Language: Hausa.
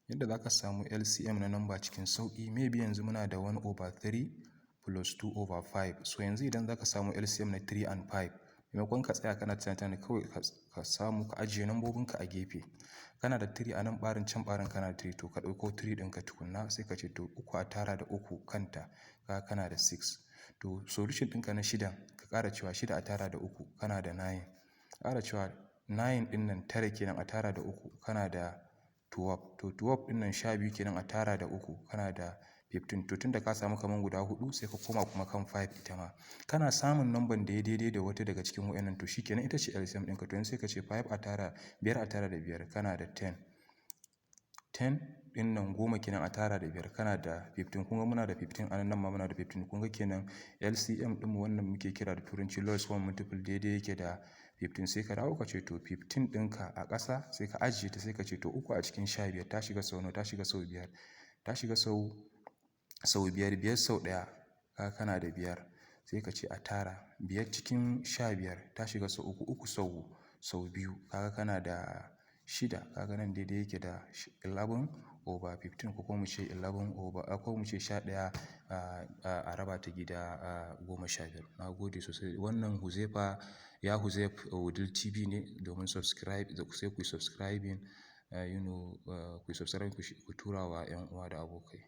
Yadda za ka samu LCM na number cikin sauƙi, maybe yanzu muna da 1 over 3 plus 2 over 5. So yanzu idan za ka samu LCM na 3 and 5, maimakon ka tsaya kana tunani, kawai ka samu ka ajiye nambobinka a gefe. Kana da 3 a nan ɓarin, can ɓarin kana da 3, to ka ɗauko 3 ɗinka tukunna, sai ka ce to uku a tara da uku kanta, kaga kana da 6. To solution ɗinka na shidan, ka ƙara cewa shida a tara da uku, kana da 9. Ƙara cewa 9 ɗin nan, tara kenan, a tara da uku, kana da 12. To 12 ɗin nan, 12 kenan, a tara da uku, kana da 15. To tunda ka samu kaman guda huɗu, sai ka koma kuma kan 5 ita ma. Kana samun number da ya daidai da wata daga cikin waɗannan, to shi kenan, ita ce LCM ɗinka. To yanzu sai ka ce 5 a tara biyar a tara da biyar, kana da 10. 10 ɗin nan, 10 kenan, a tara da biyar, kana da 15. Kun ga muna da 15 a nan, nan ma muna da 15. Kun ga kenan LCM ɗinmu, wannan muke kira da Turanci lowest common multiple, daidai yake da 15. Sai ka dawo ka ce to 15 ɗinka a ƙasa, sai ka ajiye ta, sai ka ce to uku a cikin 15 ta shiga sau nawa? Ta shiga sau biyar. Ta shiga sau biyar, biyar sau ɗaya, kaga kana da biyar. Sai ka ce a tara biyar cikin 15, ta shiga sau uku, uku sau biyu, kaga kana da shida. Kaga nan daidai yake da 11 over 15, ko kuma mu ce 11 over, ko mu ce 11 a raba ta gida 15. Na gode sosai. Wannan Huzaifa ya Huzaif Wudil TV ne. Domin subscribe, sai ku yi subscribing, ku yi subscribe, ku tura wa 'yan uwa da abokai.